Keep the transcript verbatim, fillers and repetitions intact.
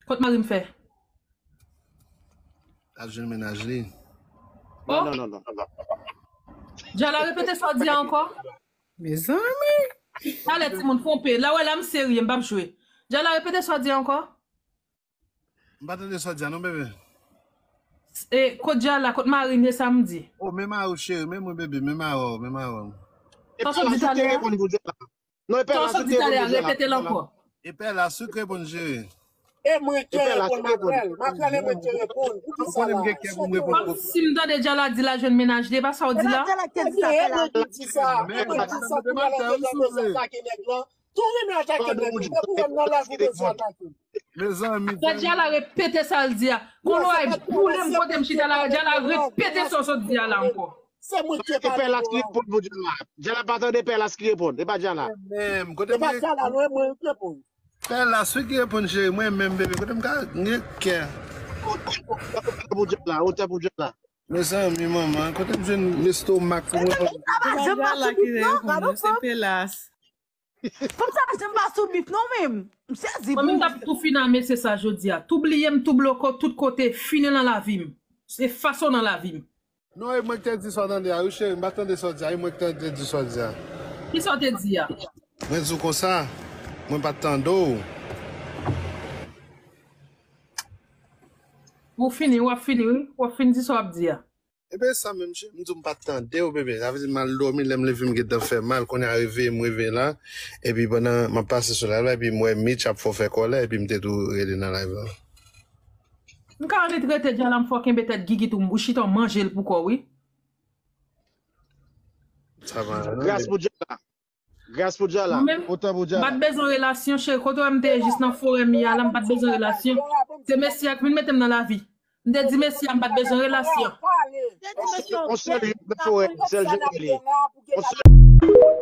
Kot mari m fè? Al jwenn mennaj li. Oh! Non, non, non, non. Djala, repete sa w di a ankò. Mezanmi. Talè timoun fè yon pe. La wè la m serye, m p ap jwe. Djala, repete sa w di a ankò. M pa tande sa w di a non, bebe. E, kot Djala, kot Marine, e sa m di. Oh, men mari w cheri, men mwen bebe, men mari w, men mari w. Sa w sot di talè a? Non, e pè la sou ki reponn Djala. Repete l ankò. E pè la sou ki reponn jere. E mwen ki reponn Makrèl. Makrèl e mwen ki reponn. Ou konnen m gen kè pou m reponn. Kòm si m tande Djala di l al jwenn mennaj li, e pa sa w di la? Djala ki di sa, pè la. E mwen ki di sa. E mwen ki di sa pou Djala te janm bezwen atake nèg lan. Tou renmen atake nèg lan. Depi w wè m nan live ou bezwen atake m. Mezanmi. Fè Djala repete sa l di a. Koulye a boule m kote m chita la, Djala repete sa w sot di a la ankò. Se mwen ki pale. E Pèlas ki reponn pou Djala. Djala pa tande Pèlas ki reponn. E pa Djala. Menm, kote mwen. E pa Djala, non, e mwen ki reponn. Pèlas wi ki reponn cheri, mwen menm bebe, kote m ka gen kè. Otè pou Djala, otè pou Djala. Mezanmi, manman, kote m jwenn lestomak pou mwen. Djala ki reponn, se Pèlas. Fanm sa pa janm pa sou bif non menm. M sezi pou ou. Mwen menm t ap tou fini a mesye sa jodi a. Tou bliye m, tou bloke w tout kote, fini nan lavi m. Se fason nan lavi m. Non, e mwen ki te di sa w tande a, wi cheri, m pa tande sa w di a, e mwen ki te di sa w di a. Ki sa w te di a? Mwen di w konsa, mwen pa t tande w. Ou fini, w ap fini, wi. W ap fini di sa w ap di a. Ebyen sa menm, cheri, m di w m pa t tande w, bebe. Sa vle di m al dòmi, lè m leve m gentan fè mal, kounye a reveye m, reveye la. Epi pandan m ap pase sou live la, epi m wè Mitch ap fè w fè kòlè, epi m te tou rele nan live la. M ka annik rete Djala, m fò kenbe tèt Gigi tou, ou chita w manje l pou kò w, wi. Sa va, non? Gras pou Djala. Gras pou Djala. Mwen menm, otan pou Djala. M pa t bezwen relasyon, cheri. Kote w wè m te ye jis nan forè m ye a la, m pa t bezwen relasyon. Se mesye a k vin mete m nan lavi. M te di mesye a m pa t bezwen relasyon. On sèl, on sèl, on sèl.